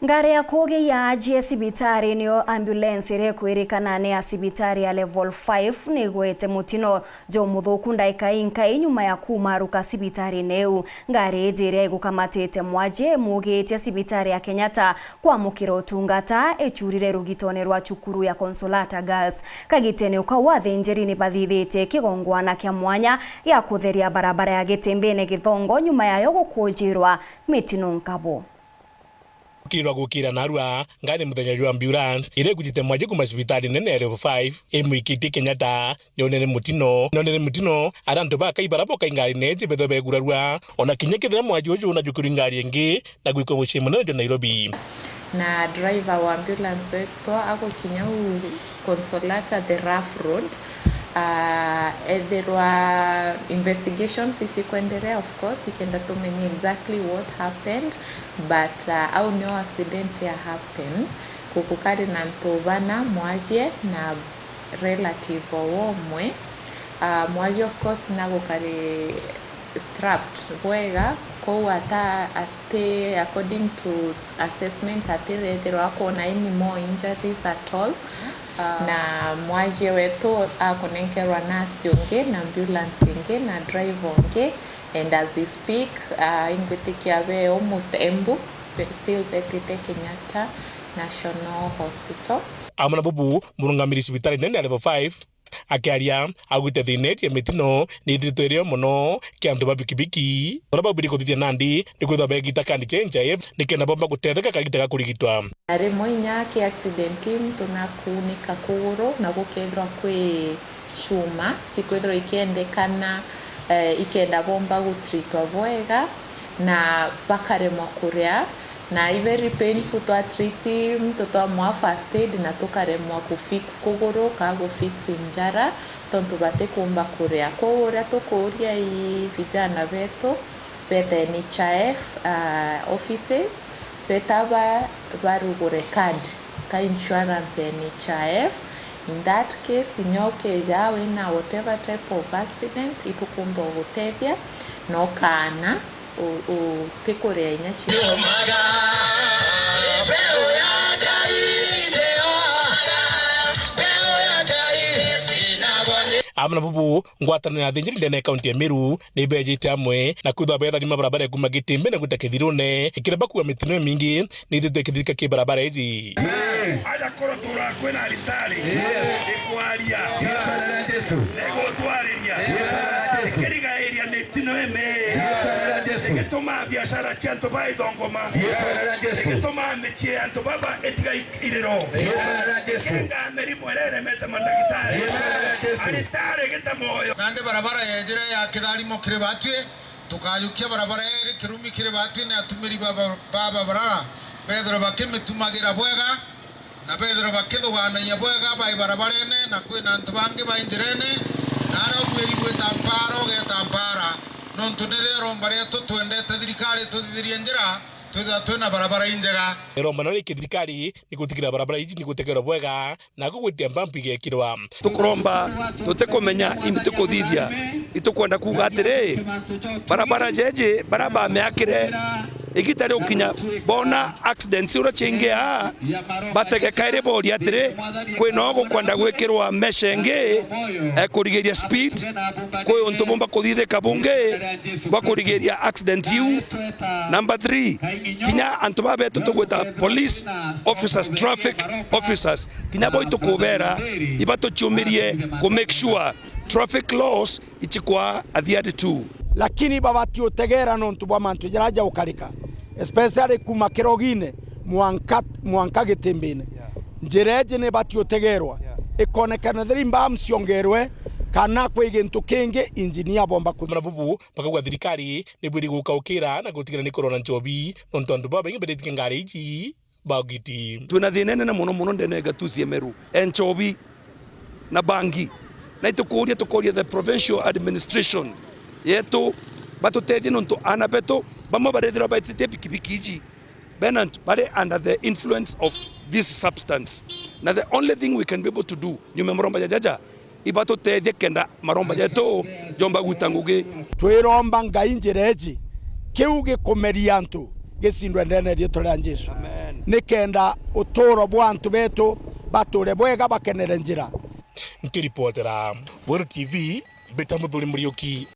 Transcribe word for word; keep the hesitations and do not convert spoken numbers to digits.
Ngari ya kugi yaajie cibitari niyo ambulance iria ikwirikana ni ya cibitari ya level five ni igwete mutino jumuthuku ndaika inkai nyuma ya kumaruka cibitarine iu. Ngari iji iria igukamatite mwajie imugitie cibitari ya Kenyatta kwamukira utungata, icurire rugitone rwa cukuru ya Consolata Girls. Kagitene kau athinjiri ni bathithitie kigongwana kia mwanya gia kutheria barabara ya Gitimbine Githongo nyuma yayo gukujirwa mitino nkabo. Ukirwa gukira narua, ngari muthenya jwa ambulance iria igwitite mwajie kuma cibitari nene ya level five imwikitie Kenyatta. Nionere mutino, nionere mutino, ara antu bakai bara boka ingari neji bethwe begurarua, ona kinya kethira mwajie uju unajukirwa ingari ingi na gwikwa mucii munene jwa Nairobi. Na driver wa ambulance wetu agukinya u Consolata, the rough road, ah, ethirwa investigations icikwenderea, of course, ikenda tumenye exactly what happened, but, ah, au nio accident ya happen. Guku kari na antu bana, mwajie na relative o umwe. Ah, mwajie, of course, nagukari strapped bwega, kou ata, ati, according to assessment, atirethirwa akwona any more injuries at all. Ah. Na mwajie wetu akunenkerwa nurse ungi na ambulance ingi na driver ungi, and as we speak, ah, ingwitikia be almost Embu, be, still betite Kenyatta National Hospital. Amwe na bubu, murungamiri cibitari nene ya level five, akiaria, augite thina iji ya mitino ni ithiritwe irio mono ki antu ba bikibiki. Uria baubiri kuthithia nandi ni kwithirwa begita kandi cia N H I F nikenda bomba gutetheka kagita ga kurigitwa. Na rimwe inya ki accident muntu nakuunika kuguru na gukethirwa kwi cuma cikwithirwa ikiendekana, eh, ikenda bomba gutreatwa bwega na bakaremwa kuria. Na i very painful, twatreat muntu twamwaa first aid na tukaremwa ku fix kuguru ka gu fix njara, tontu batikumba kuria. Kwou uria tukuuria i vijana betu bete N H I F, ah, offices, beta ba, barugure card ka insurance ya N H I F. In that case, inya ukeja wina whatever type of accident, itukumba ugutethia na ukaana u-, utikuria inya cio. Amwe na bubu, ngwataniro ya athinjiri ndene ya kaunti ya Meru ni bejite amwe na kwithirwa betharima barabara ya kuma Gitimbine gwita Kithirune, ikira bakua mitino imingi ni ithitwe ikithirika ki barabara iji. Aja koro tura kwina aritari. Yes. Ikwaria. Riitwa ria Jesu. Igutwariria. Riitwa ria Jesu. Ikirigairia mitino imi. Riitwa ria Jesu. Igituma biashara cia antu baithongoma. Riitwa ria Jesu. Igituma micii ya antu baba itiga iriro. Riitwa ria Jesu. Ikenga mirimo iria iremete mandagitari. Riitwa ria Jesu. Aritari gita moyo. Nandi barabara yejire ya kitharimo kiri batwi, tukajukia barabara iri kirumi kiri batwi ni atumiri ba, ba, ba barabara bethirwe bakimitumagira bwega, na bethirwe bakithugaanagia bwega bai barabarene, na kwina antu bangi bai njirene, na aria ubuiri gwita mpaara ugeeta mpaara, nontu nirio iromba rietu. Twendete thirikari ituthithirie njira, twithirwa twina barabara injega. Iromba nario riki thirikari ni gutigira barabara iji ni gutegerwa bwega, na gugwitia mpampu igekirwa. Tukuromba, tutikumenya, indi tukuthithia. Itukwenda kuuga atiri, barabara jeji, baria bamiakire, igita rigukinya, bona accidents uria ciingia, batege kairi boria atiri, kwina o gukwenda gwikirwa mesh ingi, eh, kurigiria speed, kwi untu bumba kuthithika bungi bwa kurigiria accident iu. Number three, kinya antu baba betu tugwita police officers, traffic officers, kinya bo itukubera, iba tuciumirie ku make sure traffic laws ichikwa adhered to. Lakini babati utegera nontu bwa mantu jaria jaukarika, especially kuma kirogine mwanka, mwanka Gitimbine. Yeah. Njira iji ni ibati utegerwa. Yeah. Ikonekana thiri mbaa mciongerwe kana kwi gintu kingi injinia bomba ku- Amwe na bubu, bakauga thirikari ni bwiri gukaukira na gutigirira ni kurona nchobi, nontu antu babaingi baritie ngari iji ba ugiti. Twina thina inene mono mono ndene ya gatuzi ya Meru, e nchobi na bangi. Na itukuria, tukoria the provincial administration yetu batutethie, nontu aana betu bamwe barethirwa baititie pikipiki iji bena, bari under the influence of this substance. Na the only thing we can be able to do, nyuma ya maromba ja jaja, ibatutethie kenda maromba jetu jomba gwita ngugi. Twiromba Ngai njira iji, kiu gikumeria antu, gicindwe ndene ya riitwa ria Jesu. Nikenda uturo bwa antu betu bature bwega, bakenere njira. Nkiripotera Weru T V, mbita Muthuri Muriuki.